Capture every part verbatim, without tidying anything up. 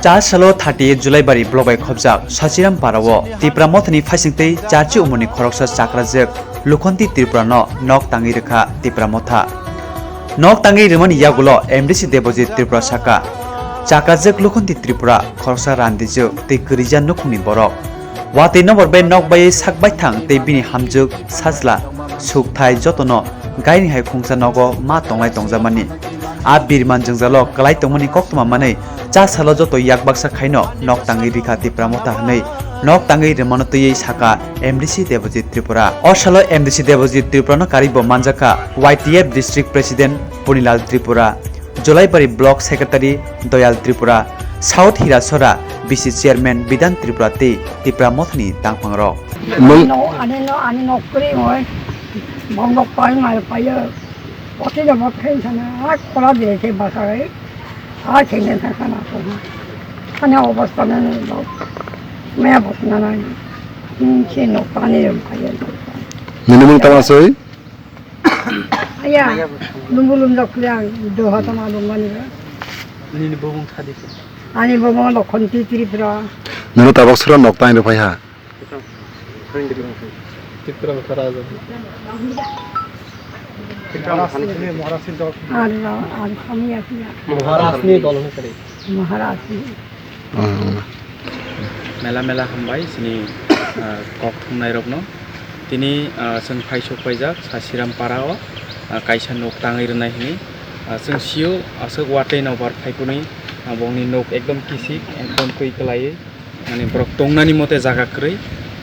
Cha salo thirty-eight Julaibari block bai khobjak Sachiram Parao Tipra Mothani phaisingtwi charchi umorni khoroksa chakrajwk Lukhonti Tripurano nok tangwi rwkha Tipra Motha. Nok tangwi rwmani yagulo M D C Debojit Tripura saka. Chakrajwk Lukhonti Tripura khoroksa randijwk tei kwrwija nukhungni borok. Watwi nobor bai nok baiwi sak baithang tei bini hamjwk, sajla, sukthai jotono gaini hai khungsa nogo ma tonglai tongjakmani. A birman jwngjalo kwlai tongmani koktwma manwi cha salo joto yak baksa khaino nok tangwi rikha Tipra Motha hwnwi nok tangwi rwmano twiwi saka M D C Debojit Tripura. O salo M D C Debojit Tripurano karwibo manjakha Y T F District President Punilal Tripura, Jolaibari Block Secretary Doyal Tripura, South Hirasora B C Chairman Bidan Tripura tei Tipra Mothani tangphangrok. Ani no, ani no, ani no kwrwi oi. Bong bok pai mai pai yo. Poti no bok khen sana, a kola dire ke basa oi. A khen khen sana sana ko. Ani obostha na no bok. Maya bok na na. Ni khe no pani ro pai yo. Nini mung tama soi? Aya, lumbu lumjak kuli ang doha tama lungmani ba. Nini bumung thadi ko. Ani bumung Lokhonti Tripura. Nini tabok sura nok tang ro phai ha. Tipra Motha Raja. Ar, ar kami ya kya? Maharaj ni dol hwnkhe. Maharaj ni. Mela mela hambai chini, ah, kok thumnairokno. Tini, ah, chwng phaisok paijak Sasiram Parao, ah, kaisa nok tangwi rwnai hwnwi. Ah, chwng sio aswk watwi nobar phaiphunwi, ah, bongni nok ekdom kisik, ekdom twi kwlaiwi, mane borok tongnani mote jaga kwrwi.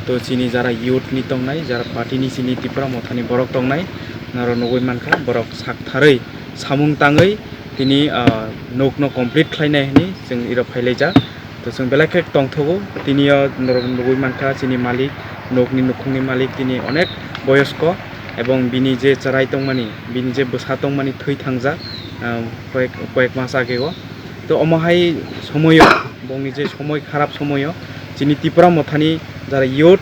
To chini jara youth ni tongnai, jara party ni chini Tipra Mothani borok tongnai, norok nugwi mankha borok saktharwi samung tangwi tini, ah, nokno complete khlainai hwnwi chwng iro phailaijak. To chwng belai khe tongthogo, tini o norok nugwi mankha chini malik, nokni nukhungni malik tini onek boyosko, ebong bini je chwrai tongmani, bini je bwsa tongmani thwi thangjak, ah, koyek, koyek mas age o. To omo hai somoyo, bongni je somoi kharap somoyo, chini Tipra Mothani jara youth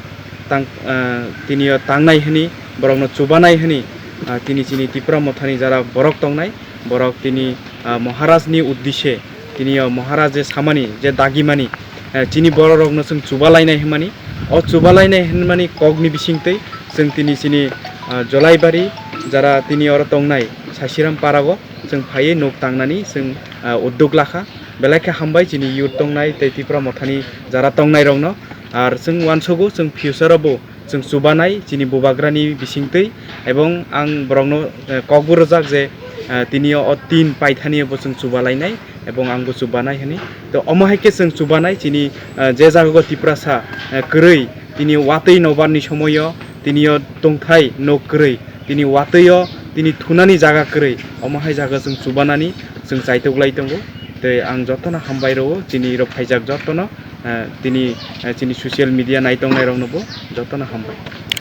tang, ah, tini o tangnai hwnwi, borokno chubanai hwnwi, ah, tini chini Tipra Mothani jara borok tongnai, borok tini, ah, Maharaj ni uddishe, tini o Maharaj je samani, je dagimani, ah, chini bororokno chwng chubalainai hwnmani, o chubalainai hwnmani kokni bisingtwi chwng tini chini, ah, Jolaibari jara tini oro tongnai Sasiram Parao chwng phaiwi nok tangnani chwng, ah, udduk lakha. Belai khe hambai chini youth tongnai tei Tipra Mothani jara tongnairokno. Ar chwng uansugo chwng future o bo chwng chubanai chini bubagrani bisingtwi, ebong ang borokno, eh, kokbo rwjak je, eh, tini o tin paithani bo chwng chubalainai, ebong ang bo chubanai hwnwi. To omo hai khe chwng chubanai chini, eh, je jaga o Tiprasa, eh, kwrwi tini watwi nobarni somoio tini o tongthai nok kwrwi, tini watwi o tini thunani jaga kwrwi, omo hai jaga chwng chubanani chwng chaitok lai tongo. Tei ang jotono hambai rwo chini rok phaijak jotono. Eh, tini, eh, chini social media naitongnai rokno bo jotono hambai.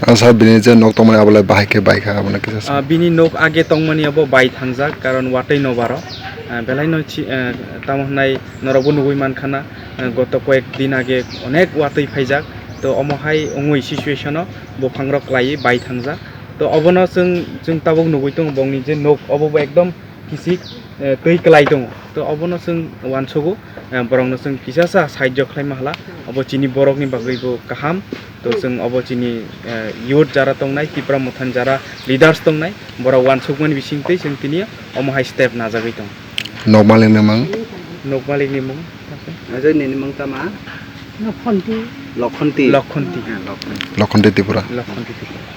Ang sa bini je nok tongmani abo lai bahai khe bai kha, abono kisa sa. Ah, bini nok age tongmani abo bai thangjak, karon watwi nobaro. Ah, belai no chi, eh, tamo hwnai norokbo nugui mankha na, eh, goto koyek din age onek watwi phaijak. To omo hai wngwi situation o buphang rok kwlaiwi bai thangjak. To obono chwng, chwng tabuk nugui tongo bongni je nok obo bo ekdom kisik, eh, twi kwlai tongo. To obono chwng uansugo, eh, borokno chwng kisasa sahajyo khlaima hala. Obo chini borokni bagwi bo kaham. To chwng obo chini, eh, youth jara tongnai, Tipra Mothani jara leaders tongnai, borok uansukmani bisingtwi chwng tini omo hai step najagwi tongo. Nok malikni mung? Nok malikni mung. Ajai nini mung tama? Lokhonti. Lokhonti. Lokhonti. Eh, Lokhonti. Lokhonti Tripura. Lokhonti Tripura.